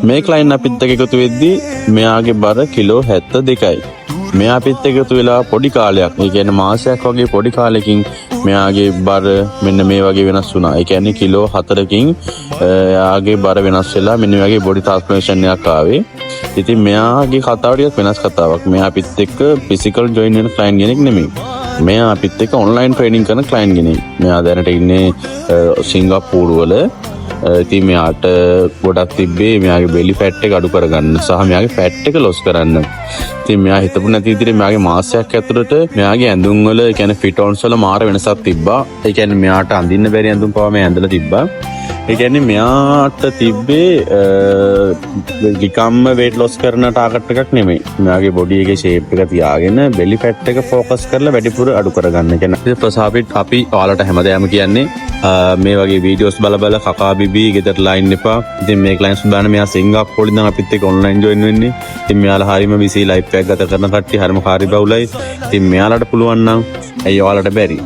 මේ ක්ලයින්ට් අපිත් එක්ක එකතු වෙද්දී මෙයාගේ බර කිලෝ 72යි. මෙයා අපිත් එක්ක එකතු වෙලා පොඩි කාලයක්, ඒ කියන්නේ මාසයක් වගේ පොඩි කාලෙකින් මෙයාගේ බර මෙන්න මේ වගේ වෙනස් වුණා. ඒ කියන්නේ කිලෝ 4කින් එයාගේ බර වෙනස් වෙලා මෙන්න මේ වගේ බොඩි ට්‍රාන්ස්ෆෝමේෂන් එකක් ආවේ. ඉතින් මෙයාගේ කතාව ටිකක් වෙනස් කතාවක්. මෙයා අපිත් එක්ක ෆිසිකල් ජොයින් වෙන ක්ලයින්ට් කෙනෙක් නෙමෙයි. මෙයා අපිත් එක්ක ඔන්ලයින් ට්‍රේනින් කරන ක්ලයින්ට් කෙනෙක්. මෙයා දැනට ඉන්නේ සිංගප්පූරු වල. ඉතින් මෙයාට ගොඩක් තිබ්බේ මෙයාගේ බෙලි ෆැට් එක අඩු කරගන්න සහ මෙයාගේ ෆැට් එක ලොස් කරන්න. ඉතින් මෙයා හිතපු නැති විදිහට මෙයාගේ මාසයක් ඇතුළත මෙයාගේ ඇඳුම් වල, ඒ කියන්නේ ෆිට් ඔන්ස් වල මාර වෙනසක් තිබ්බා. ඒ කියන්නේ මෙයාට අඳින්න බැරි ඇඳුම් පවා මෙයා ඇඳලා තිබ්බා. ඒ කියන්නේ මෙයාට තිබ්බේ නිකම්ම වේට් ලොස් කරන ටාගට් එකක් නෙමෙයි. මෙයාගේ බොඩි එකේ ෂේප් එක තියාගෙන බෙලි ෆැට් එක ෆෝකස් කරලා වැඩිපුර අඩු කරගන්න. ඒ කියන්නේ ප්‍රසාපිට අපි ඔයාලට හැමදේම කියන්නේ මේ වගේ වීඩියෝස් බල බල කකා බිබී ගෙදරලා ඉන්න එපා. ඉතින් මේ ක්ලයන්ට්ස් බලන්න, මෙයා සිංගප්පූරු ඉඳන් අපිත් එක්ක ඔන්ලයින් ජොයින් වෙන්නේ. ඉතින් මෙයාලා හරිම බිසි ලයිෆ් එකක් ගත කරන කට්ටිය, හරිම කාර්යබහුලයි. ඉතින් මෙයාලට පුළුවන් නම් ඇයි ඔයාලට බැරි?